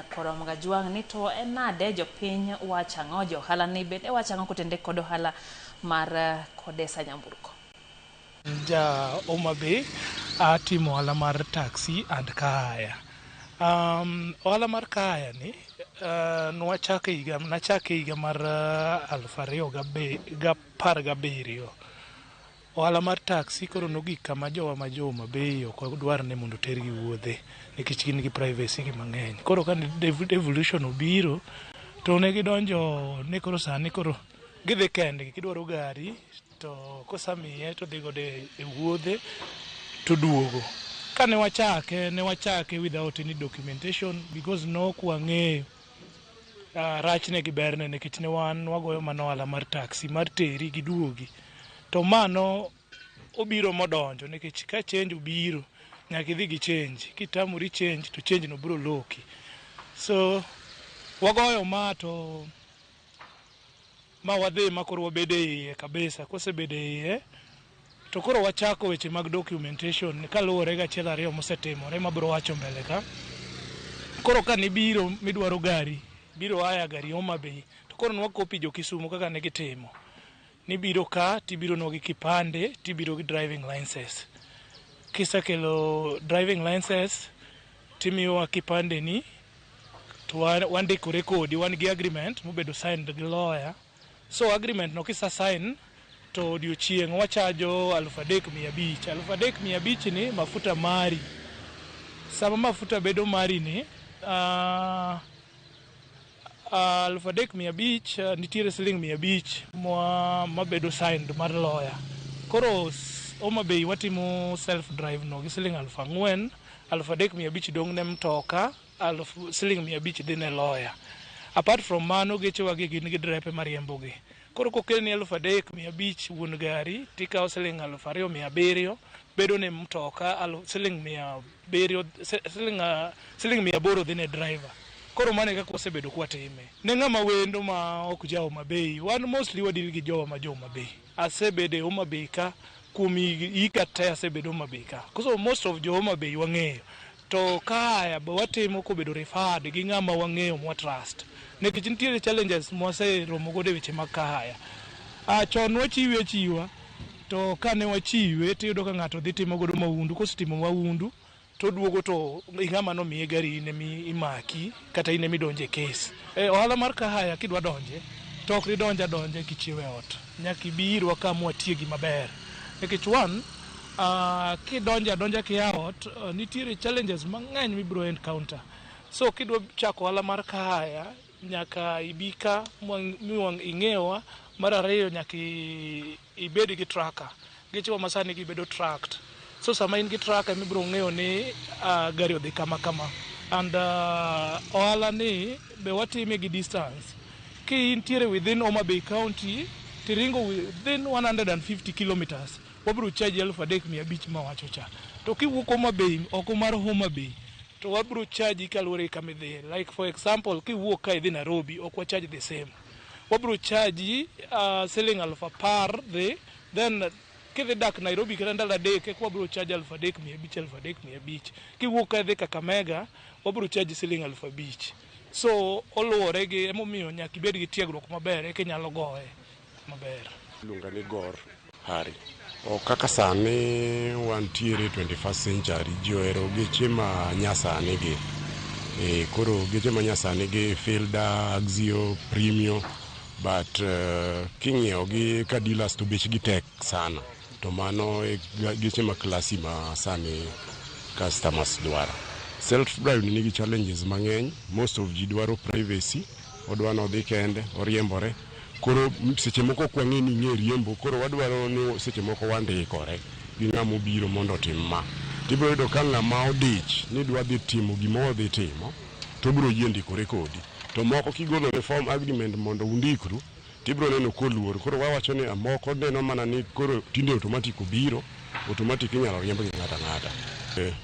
Nyakwar Magajwang' ni to en nade jopiny wacho ang'o, jo ohala ni bende wacho ang'o kotenore kod ohala mar kodesa nyamburko. Ja Homa Bay, atimo ohala mar taxi and car hire. Ohala mar car hire ni nwachako e higa, nachake e higa mar 2017. Ohala mar taxi koro nogik kama jowa ma jo Homa Bay ok dwar ni mondo otergi wuodhe nikech gin gi privacy gi mang'eny. Koro ka devolution obiro to ne gidonjo ni koro sani koro gidhi kendgi, gidwaro gari to kosemiye to dhi godo e wuodhe to duogo. Kane wachake, ne wachake without any documentation because ne ok wang'eyo rachne gi berne, nikech ne wan wagoyo mana ohala mar taxi mar teri gi duogi. To mano obiro modonjo nikech ka change obiro nyaka idhi gi change, kitamori change to change no biro loki. So wagoyo ma to ma wadhi ma koro wabedo e iye kabisa. Kosebedo e iye to koro wachako weche mag documentation kaluwore gi achiel ariyo mosetimore mabiro wacho mbele ka. Koro ka nibiro midwaro gari, biro hire gari Homa Bay, to koro nwakopi jo Kisumu kaka ne gitimo. Nibiro ka tibiro nwa gi kipande, tibiro gi driving license. Kisekelo driving license timiyowa kipande ni to wandikore kodi, wan gi agreement mobedo signed gi lawyer. So agreement no kisa sign to odiochieng' wachajo 3500. 3500 ni mafuta mari. Sama mafuta bedo mari ni, 3500 nitiere siling 500 mabedo signed mar lawyer. Koro Homa Bay watimo self drive no gi siling 4000, 3500 dong' ne mtoka, siling 500 dhi ne lawyer. Apart from mano, gechewa gi gin gi drepe mariembo gi. Koro kokelni 3500 wuon gari, tikawo siling 2700 bedo ne mtoka, siling 700, siling 800 dhi ne driver. Koro mano e kaka wasebedo kwatime. Ne ng'ama wendo ma ok ja Homa Bay, wan mostly wa deal gi jowa ma jo Homa Bay. Asebedo e Homa Bay ka kuom higa te, asebedo Homa Bay ka. So most of jo Homa Bay wang'eyo. To kaya be watimo kobedo referred gi ng'ama wang'eyo mwa trust. Nikech nitiere challenges mwaseromo godo e weche mag car hire. Chon wachiwe achiwa, to kane wachiwe tiyudo ka ng'ato dhi timo godo mahundu, kosetimo mahundu to oduogo to ng'ama nomiye gari in emi imaki kata in emi donje case. Ohala mar car hire kidwa donje to ok didonj adonja kichiewo e ot. Nyaka ibi irwa ka mwatiegi maber. Nikech one, kidonjo adonja kia ot, nitiere challenges mang'eny mibiro encounter. So kidwa chako ohala mar car hire, nyaka ibi ka ing'ewa. Mar ariyo, nyaka ibed gi tracker. Gechewa masani gibedo tracked. So sama in gi tracker emibiro ng'eyo ni gari odhi kama kama. And ohala ni be watime gi distance. Ki intiere within Homa Bay County, tiringo within 150 kilometers, wabiro charge 3500 mawacho cha. To kiwuok Homa Bay, oko mar Homa Bay, to wabiro charge kaluwore gi kama idhiye. Like for example, kiwuok ka idhi Nairobi, ok wa charge the same. Wabiro charge siling 10,000 dhi, then kidhi dak Nairobi kata ndalo 3 eka wabiro charge 3500, 3500. Kiwuok ka idhi Kakamega, wabiro charge siling 5000. So oluwore gi emomiyo nyaka ibed gi tiegruok maber eka inyalo goye maber. Iluonga ni Gor Hari. O kaka sani wantiere 21st century, ji ohero geche ma nyasani gi. Koro geche ma nyasani gi Fielder, Axio, Premio, but king'iewo gi ka dealers to bechgi tek sana. To mano e geche ma classy ma sani customers dwaro. Self drive nigi challenges mang'eny, most of ji dwaro privacy, odwa nodhi kende, oriembore. Koro seche moko ok wang'e ni ing'e riembo, koro wadwaro ni seche moko wandikore gi ng'ama obiro mondo otim ma. Tibiro yudo ka ng'ama odich ni dwa dhi timo gima odhi timo, to obiro yie ndikore kodi. To moko kigolo ne form agreement mondo undikru, tibiro neno koluor. Koro wawacho ni moko neno mana ni koro tinde automatic obiro, automatic inyalo riemb gi ng'ato ang'ata.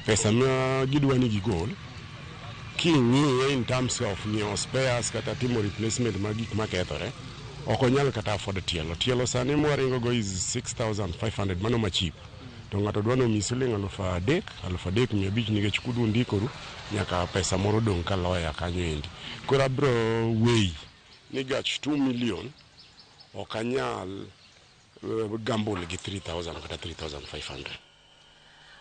Pesa ma gidwa ni gigol, king'iye in terms of nyiewo spares kata timo replacement mag gik makethore, ok onyal kata afford tielo. Tielo sani mwaringo go is 6500, mano ma cheap. To ng'ato dwa ni omiyi siling 3000, 3500 nikech kudu ndikoru nyaka pesa moro dong' ka lawyer kanyo endi. Koro abiro weyi ni gach 2 million ok anyal gamble gi 3000 kata 3500.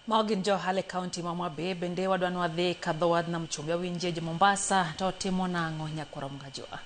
Mago gin jo ohala e kaunti ma Homa Bay. Bende wadwa ni wadhi kadho wadh nam chumbi wawinjie jo Mombasa to timo nang'o nyakwar Mgajwa.